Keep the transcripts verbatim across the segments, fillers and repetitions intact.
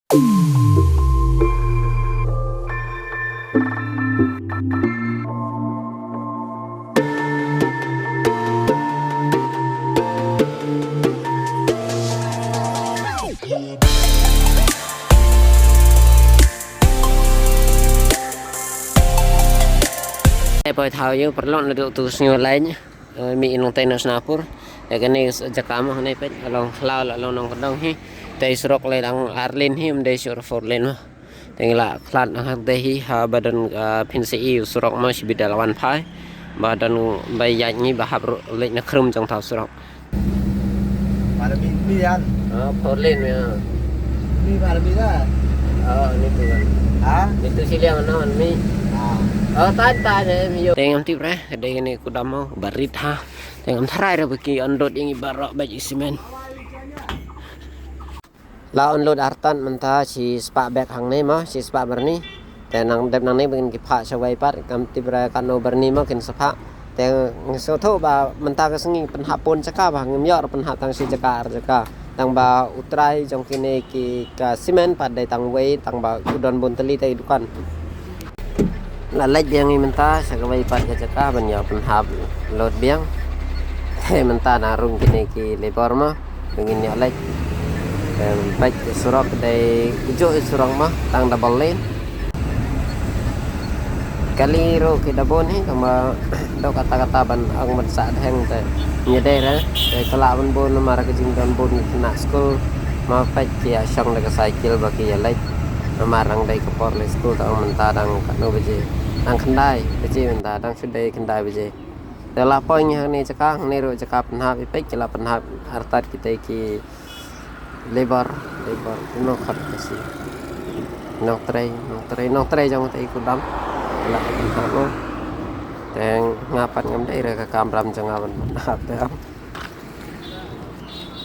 Te poi thaw ïa u paralok naduh tu sngewlaiñ. Eh, mih nangtai na Sonapur. Ïa kane ka jaka mo hangne peit, la long khlaw la long nongkyndong hi. Te surok lei dang ar lane hi, ym dei shuh four lane mo. Te ngi la khlad na hangtai hi, haba don, eh, phin sa ïohi u surok mo shibit da la wan phai. Ba don ba ïaid ngi ba hap ruh leit na khrum jong thaw surok. Para mi mi yan. Ah, four lane ya. Mi para mi da. Ah, ni tu kan. Ha? Ni tu siliang na mi. Ah. Oh, tan tan eh mi yo. Te ngam tip re, dei kane kudam mo, barit ha. Te ngam tharai re ba ki unload ïa ngi baroh bad i simen. La unload artat mynta shi spah bek hangne mo, shi spah byrni. Te nang dep nangne ba kin ki phah shawei pat, ngam tip re katno byrni mo kin sa phah. Te nga sngewthuh ba mynta ka sngi pynhap bun jaka ba ngim ïoh re pynhap tang shi jaka ar jaka. Tang ba u trai jong kine ki ka simen pat dei tang wei, tang ba u don bun tylli te i dukan. La leit biang i mynta sha kawei pat ka jaka ban ïa pynhap load biang. Te mynta na rung kine ki labour mo, ngin ïa leit. Te peit ka surok dei, ka juh i surok mo, tang double lane. Kali ruh ki da bun hi, tang ba dok kata kata ban ong ban sah dheng te. Ngi dei re, te ka lah ban bun namar ka jingdon bun ki khynnah skul. Ma peit ki ïa shong da ka cycle ba ki ïa leit. Namar dang dei ka por leit skul, ta ong mynta dang katno baje. Dang khyndai baje mynta, dang shu dei khyndai baje. Te la poi ngi hangne jaka, hangne ruh jaka pynhap, i peit ki la pynhap artat kita ki labour, labour, no khat ka si. Nongtrei, nongtrei, nongtrei jong te i kudam. La pynhap no. Te nga pat ngam dei re ka kam ram jong nga ban pynhap te.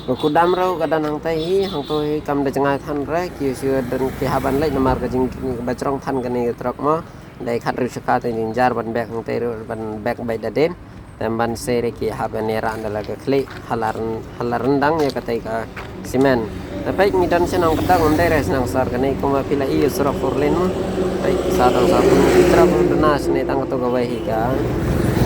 Ka kudam ruh ka don hangtai hi, hangto hi kam da jngai than re, ki shu don ki hap ban leit namar ka jing, ba jrong than kane ka trok mo. Dei khathynriew shaka te jynjar ban bek hangtai ruh ban bek beit da dien. Te ban sei re ki hap ban ïa rah da la ka khlieh, hala ryn, hala ryndang ïa katei ka simen. Te peit ngi don shnong kata ngam dei re shnong sor kane kumba phi la ïohi surok four lane mo. Peit sa tang sa pun ki trok duna shane tang kato kawei hi ka.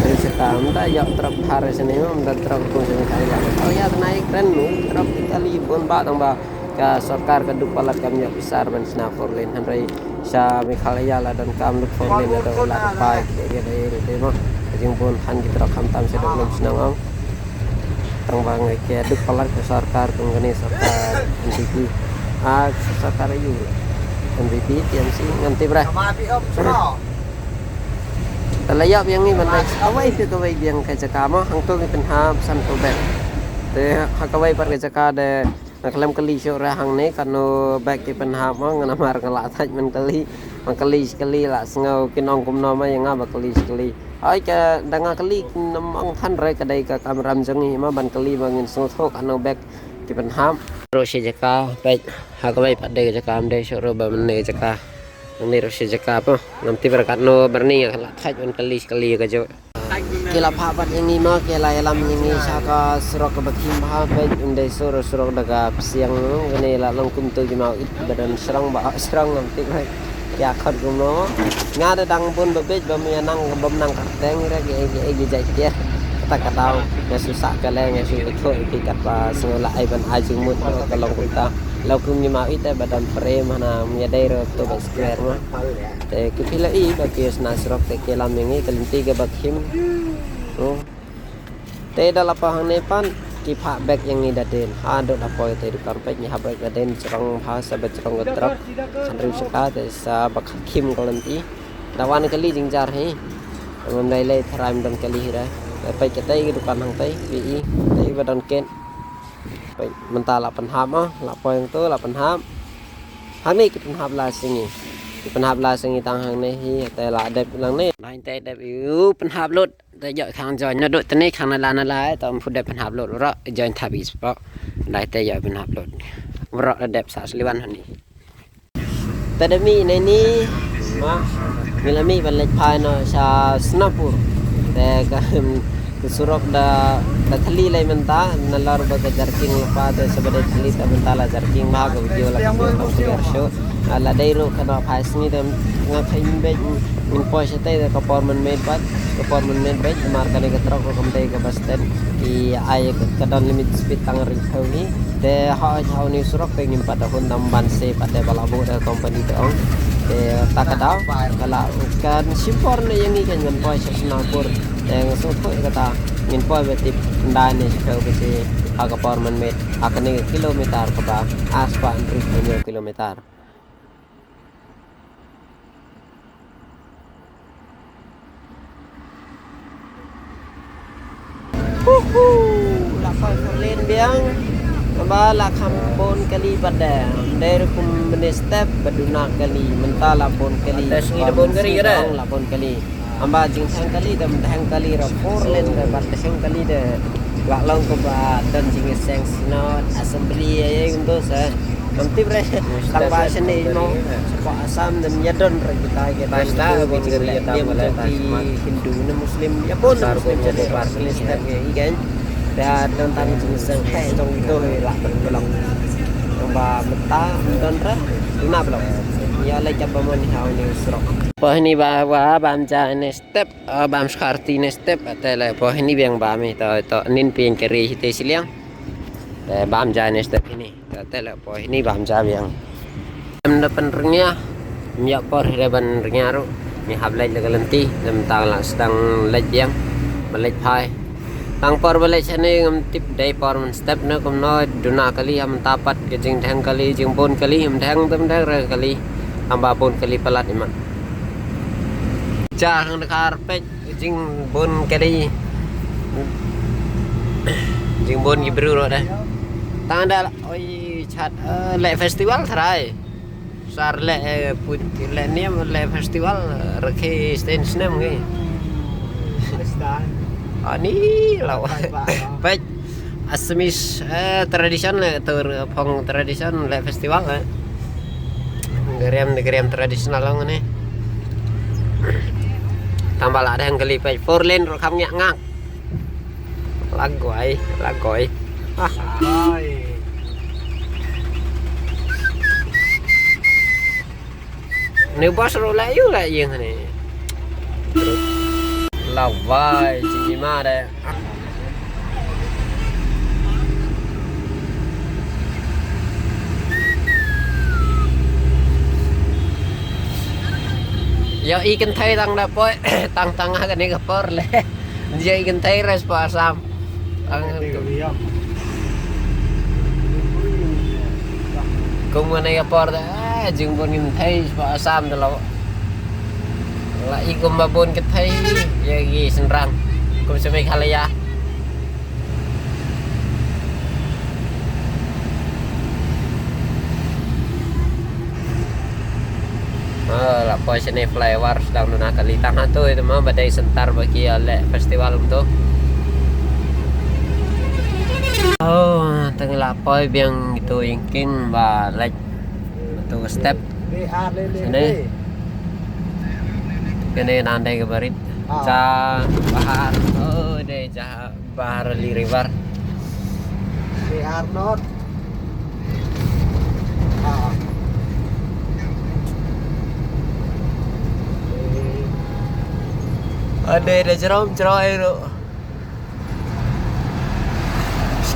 Te sha ta ym da ïoh trok bha re shane mo, ym da trok kum shane ka ïa. Ka ïa tnai kren mo, trok ki kali bun ba tang ba ka sorkar ka duk palat kam ïoh pisa ban shna four lane hynrei sha Meghalaya la donkam lut four lane la dei la pai ki dei dei dei mo. Ka jingbun khan ki trok khamtam sha dok lem shnong ong. Tang ba ngi ki duk palat ka sorkar kum kane sorkar N P P. Ah, sorkar aïu? N P P, T M C, ngam tip re. Te la ïap ïa ngi ban leit kawei phi kawei biang ka jaka mo, hangto ngi pynhap san phew bek. Te ha kawei pat ka jaka de nga khlem kylli shuh re hangne katno bek ki pynhap mo, nga namar nga la thait ban kylli, ban kylli shi kylli la sngew kin ong kumno mo ïa nga ba kylli shi kylli. Hooid ka da nga kylli kin ym ong than re, ka dei ka kam ram jong ngi mo ban kylli ba ngin sngewthuh katno bek ki pynhap. Ruh shi jaka peit ha kawei pat dei ka jaka, ym dei shuh ruh ba mynne ka jaka. Ngi ruh shi jaka mo, ngam tip re katno byrni, nga la thait ban kylli shi kylli ka juh. Ki la phah pat ïa ngi mo, ki la ïalam ïa ngi sha ka surok kaba khim bha peit, ym dei sur, surok da ka psiang mo, kane la long kumto ki mawit ba don shrong ba shrong ngam tip re. Ki ïa khot kumno mo. Nga da dang bun ba beit ba me nang, bym nang kyrteng re ki, ki, ki jait kiar. Kata ka daw nga shu sah ka leng, nga shu ïathuh ïa phi katba sngew la ai ban ai jingmut ka long kumta. La kum ngi mawit te ba don frame hana, ym ïadei re to ba square mo. Te ki phi la i ba ki ïa shna surok te ki lam ïa ngi ka lynti kaba khim. Oh. Te da la poi hangne pat ki phah bek ïa ngi da dien. Haduh da poi te dukan peit ngi hap bek da dien, jrong bha sa ba jrong ka trok. Khathynriew shaka te sa ba khim ka lynti. Da wan kali jingjar hi. Ngam dei lei tharai ym don kali hi re. Peit katei ka dukan hangtei phi i. Te i ba don ket. Peit mynta la pynhap mo, la poi hangto la pynhap. Hangne ki pynhap la sngi. Ki pynhap la sngi tang hangne hi, te la dep nangne. Nang te dep ïa u pynhap lut. Te ïoh khang join naduh tene khang nala nala, te ym pu dep pynhap lut. Baroh join thap i spot. Nang te ïoh pynhap lut. Baroh la dep sa sliwan hangne. Te da mih nai ni ma ngi la mih ban leit phai noh sha Sonapur. Te ka Surok da, da thli lai mynta, nalor ba ka jarking lypa te sa ba dei thli te mynta la jarking ba ka video la ka shu. Ah, la dei ruh ka nongphai sngi te nga kheiñ beit ngin poi shatei te ka por mynmiet bad, ka por mynmiet beit, namar kane ka trok ruh kam dei kaba stet, ki ai ka don limit speed tang hynriewphew ngi. Te ha, ha une u surok te ngim pat da hun dang ban se pat de ba la buh da ka company te ong. Te ta ka daw ka la kan shim por ne ïa ngi kan ban poi sha Sonapur. Te nga sngewthuh ïa kata, ngin poi ba tip ndai ne shiphew baje ha ka por mynmiet ha kane ka kilometer kaba ar spah hynriewphew hynñiew kilometer. Huhu, la poi four lane biang. Ba la kham bun kali pat de. Ym dei ruh kum mynne step ba duna kali, mynta la bun kali. Te sngi da bun kali ka de? Ong la bun kali. Amba jingtheng kali da myntheng kali ruh four lane da ba theng kali de. La long kumba don jingïaseng Synod, Assembly, ïa ïa kumto sa. Ngam tip re, tang ba shane mo, shapoh Assam, ym ïa don re kita ki don ki jingrieh niam jong ki Hindu ne Muslim, ïa pun ne Muslim shane, Muslim step ïa i kan. Te don tang jingïaseng heh jong kito hi lah ban block. Tang ba mynta ym don re, duna block. Ïa leit katba mon ha une u surok. Poi hini ba, ba, bam ja ne step, ah, bam shkarti ne step, te leh poi hini biang bam hi, to, to, nin pyn kari hi te shiliang. Te bam ja ne step hini. Te, te leh poi hini bam ja biang. Em da pynrngia. Ym ïoh por hi da pynrngia ruh. Ngi hap leit la ka lynti. Te mynta la sdang leit biang. Ba leit phai. Tang por ba leit shane ngam tip dei por mynstep ne kumno duna kali ha mynta pat ka jingdheng kali jingbun kali ym dheng te ym dheng re kali. Tang ba bun kali palat imat. Jar hang da kar peit. Jingbun kali. Jingbun ki briew ruh de. Tang da, oi, chat, eh, leh festival tharai. Sar leh, eh, put, leh niam, leh festival, eh, rakhe stain snem ngi. Ani, law. Peit. Assamese, eh, tradition leh, tur phong tradition leh festival leh. Gariam de gariam traditional long ne. Tang ba la dang kali peit four lane ruh kham ngiah ngak. Lagoi, lagoi. Ah. Ne bus ruh la ïu la ïing ne. Lawai, jingima de. Ïoh i kynthei tang da poi, tang tang ha kane ka por leh. Ïoh i kynthei re shapoh Assam. Ang kum kane ka por da, eh, jingbun kynthei shapoh Assam da la. La i kum ba bun kynthei ïa ki shynrang kum sha Meghalaya. Ah, la poi shane flyover sdang duna kali tang hato ito ma ba dei center ba ki ïa leh festival kumto. Oh, tang la poi biang ito ïing king ba leh ito step. Shane. Kane nan dei ka barit. Ah. Cha Bahar. Oh, dei cha Baharali River. They are not. Ah. Ade da jrom jrom ai ro.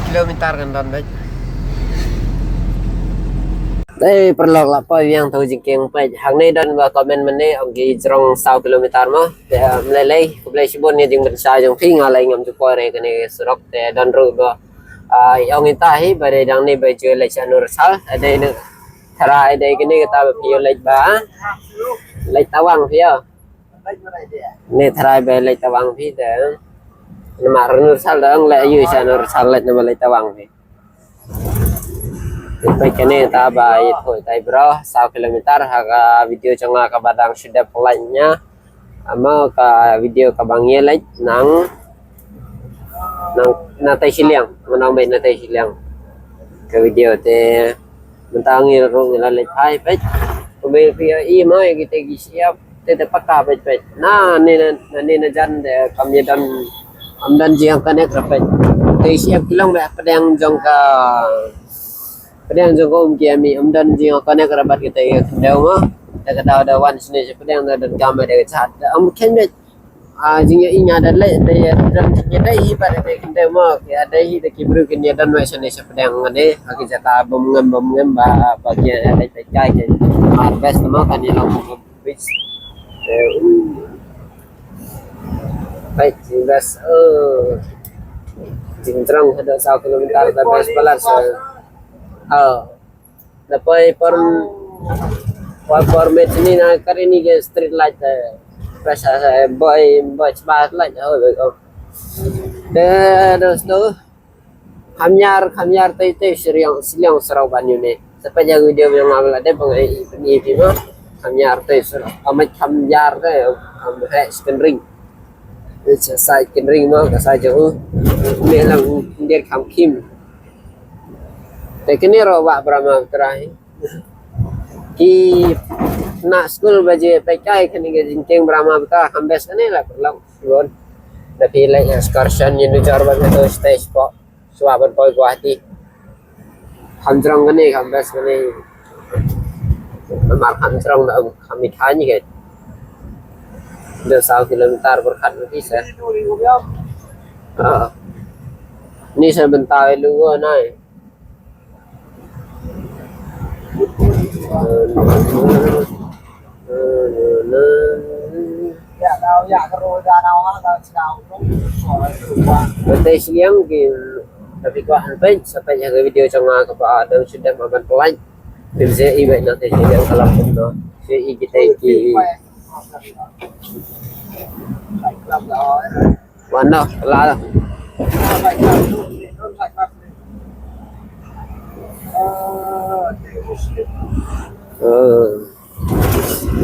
Kilometer kan don bad. Ei, paralok la poi biang to jingkieng peit. Hangne don ba comment mynne ong ki jrong saw kilometer mo. Te, ah, ym lei lei, khublei shibun ïa jingpynshai jong phi, nga lei ngam ju poi re kane surok te don ruh ba. Ah, ong ita hi ba dei dang ne ba ju leit sha Nursal, dei ne thara dei kane kata ba phi ïoh leit ba. Leit Tawang phi ïoh. Ne thara ba leit Tawang phi te. Namar Nursal dang leit ïoh sha Nursal leit namar leit Tawang phi. Peit kane ta ba ïathuh tai bro, saw kilometer ha ka video jong nga kaba dang shu dep lait nia. Ama ka video kaba ngi lait nang, nang na tai shiliang, nang beit na tai shiliang. Ka video te mynta ngi ruh ngi la leit phai peit. Kumba phi ïohi mo ïa kita ki shyiap. Te te paka peit peit. Na ne na, na ne na jan te kam ïa don Ym don jingïaconnect ra peit. Te shu ïa ki long ba pdeng jong ka, pdeng jong ka um ki ïa mih, ym don jingïaconnect ra bad kita ïa khyndew mo. Te ka daw da wan shane sha pdeng da don kam da ka chat. Ym khein beit. Ah, jingïa i nga da leh da ïa don jingïadei hi bad da khyndew mo. Ki ïadei hi da ki briew kin ïa don wei shane sha pdeng ne. Ha ki jaka bym ngam bym ngam ba ba ki ïadei peit kai ki. Mar best mo kan ïa long best. Eh, uh. Peit best. Oh. Jingtrang haduh saw kilometer da best palat so. Oh. Da poi por por por met ni na kar ini ke street light, eh, pesa, eh, boy boy chba light, oh, oh. De dos tu. Kham ïar kham ïar tei tei shiliang shiliang sarau ban yu ne. Sa peit ïa video yang ngam la de bang ai i peni pi ma. Kham ïar tei sarau. Amat kham ïar tei kham he sken ring. Sa sait ken ring ma ka sa jong u. Ne lang dir kham khim. Te kene ro wa Brahma Putra hi. Ki na school ba je peit kai kane ka jingkieng Brahma Putra kham best kane la long. Gon. Da phi leh excursion ïa nu jar ba to stage po. Swa ban poi Guwahati. Kham jrong kane kham best kane. Namar kham jrong da kham i khan ni ke. Da saw kilometer pyrkhat mati sa. Ah. Ni sa bynta i lu nai. Te shiliang ki, tapi ko han peit, sa peit ïa ka video jong nga kaba dang shu dep ban pynlait. Phin sa i beit na te shiliang ka lam kumno. Sa i kita ki. Wan noh, la. Eh.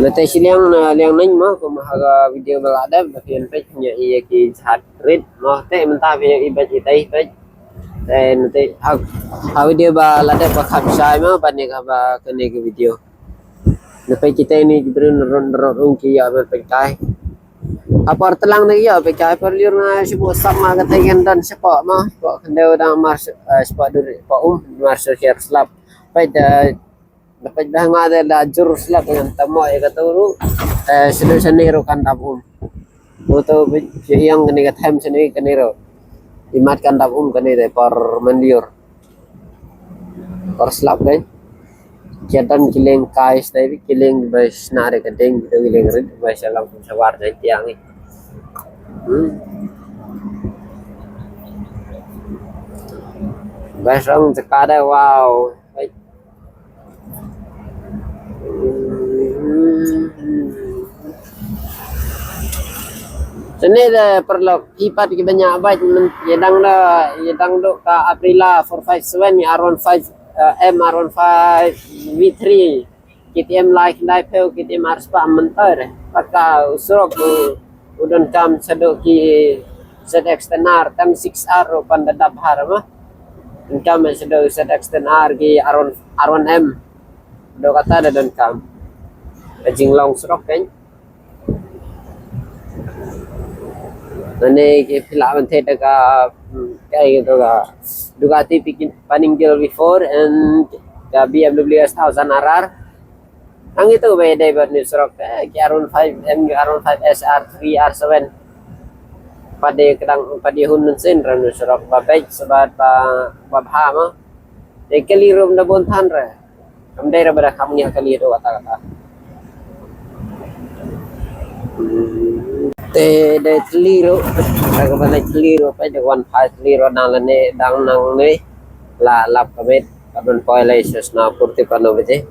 Late shiliang na liang nang mo, kum ha ka video ba la dep, da phin peit ïa i ki jhat rit mo, te mynta phin ïa i beit i tai peit. Te nate ha, ha video ba la dep ba kham shai mo, ban ïa ka ba kane ka video. Na peit kita ni ki brun ron ron ong ki ïa ban peit kai. Ha por tlang ni ïa peit kai por liur na shi bo sam ma ka te ngan dan shi po ma. Po khyndew dang mar shi, eh, shi po dur po um mar shi share slap. Peit da Na peit ba nga de la jur slap ngan tamo ïa ka tu ru. Eh, sini sini ru kan dap um. Bo tu bi ïang kane ka them sini kane ru. Imat kan dap um kane de por manliur. Por slap de. Kiatan kileng kai stai bi kileng ba sna de ka ding bi kileng rit ba salam kum sawar de tiang ni. Hmm. Ba song cakada wow. Baik. Sini de paralok i pat ki banya bike men ïa dang da ïa dang do ka Aprilia four five seven ïa R one five, eh, M R one five V three. K T M lai khyndai phew, K T M ar spah mynta re. Pat ka u surok u, u donkam shaduh ki Z X ten R, ten six R ruh pan da dap bha re ma. Donkam shaduh Z X ten R ki R one, R one M. Dok kata da donkam. Ka jinglong surok kan. Nane ki phi lah ban thied da ka, hmm, ka, ka, ka Ducati Pin-, Panigale V four and ka B M W S thousand R R. Nang itu ba dei bad ni surok, eh, ki R one five M, R one five S, R three, R seven. Padi kedang padi hun nun sin ran ni surok ba bej sebat ba, ba bha ma. Dei kali rum da bun than re. Kam dei re ba da kam ngi kali tu kata kata. Te dei thli ru, da ka ban dei thli ru, pa da wan phai thli ru nang lane dang nang ne la lap ka met ka ban poi lai sesna purti pano baje.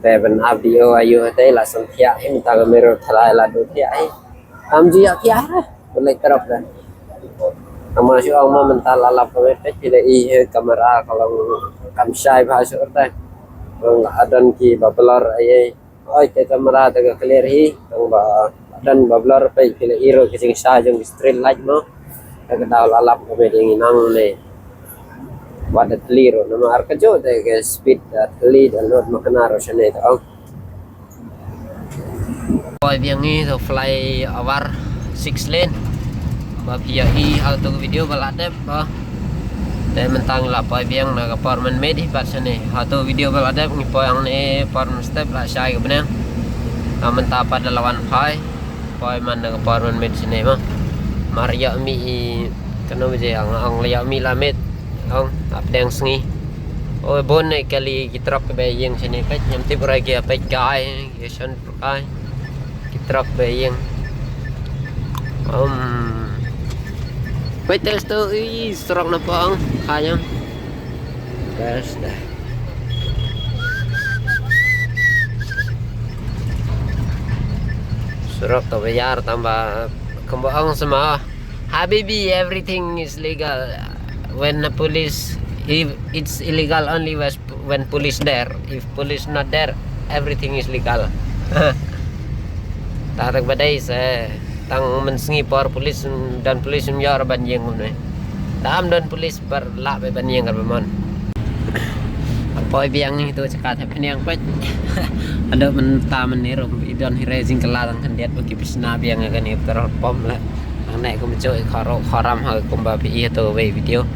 Te ban ap di o ayu te la sang thiah hi mynta ka meru thalai la du thiah hi. Kam ju ïa thiah re. Boleh terap kan. Ama shu ong ma mynta la lap ka met phi la i he kamera ka long kam shai bha shu te. Long adon ki ba blur ai ai. Oi te kamera te ka clear hi. Tang ba adon ba blur phi la i ro ki jingshai jong ki street light mo. Te ka daw la lap ka met ïa ngi nang ne. Wat da clear ro namar ka jo te ka speed da clear da lot ma kana ro shane te ong. Poi biang ngi to flyover six lane. Ba phi ïohi ha tu video ba la dep ba. Te mynta ngi la poi biang na ka por mynmiet hi pat shane. Ha tu video ba la dep ngi poi hangne por mynstep la shai ka bneng. Ah, mynta pat da la wan phai. Poi man na ka por mynmiet shane mo. Mar ïoh mih i kano baje ang ang la ïoh mih la miet. Ang hapdeng sngi. Oi bun ne kali ki trok ba ïeng shane peit ngam tip rai ki peit kai ki shon trok kai. Ki trok ba ïeng. Um. Peit te sto i surok na pang kha ïam. Best dah. Surok to bayar tamba kumba ong sama. Habibi, everything is legal when the police, if it's illegal only was when police there. If police not there, everything is legal. Ta tak badai se tang mynsngi por police dan police ym ïoh ban ïeng kumne. Dam don police bar lah ban ïeng kar ba mon. Poi biang ni tu cakap hep niang pet. Ada menta meniru idon hire jing kelarang kan diat bagi pisna biang kan ni petrol pom lah. Ang naik ke mencok kharo kharam ha kumba pi itu wei video.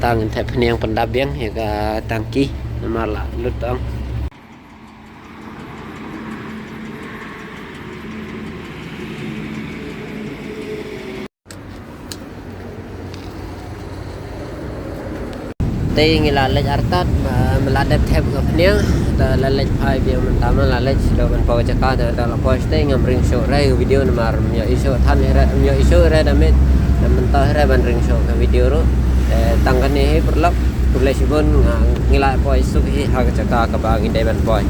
Tang thep niang pendap biang ya ka tangki namar la lut tang. Te ngi la leit artat ma la dep thep ka pniang. Ta la leit phai biang mynta ma la leit silo ban pau jaka ta la pau site ngam ring show rai video namar myo isu than ira myo isu ira da mit da mynta ira ban ring show ka video ru. Tang kane hi perlok pulai sibun ngi la pau isu hi ha ka jaka ka ba ngi dei ban pau.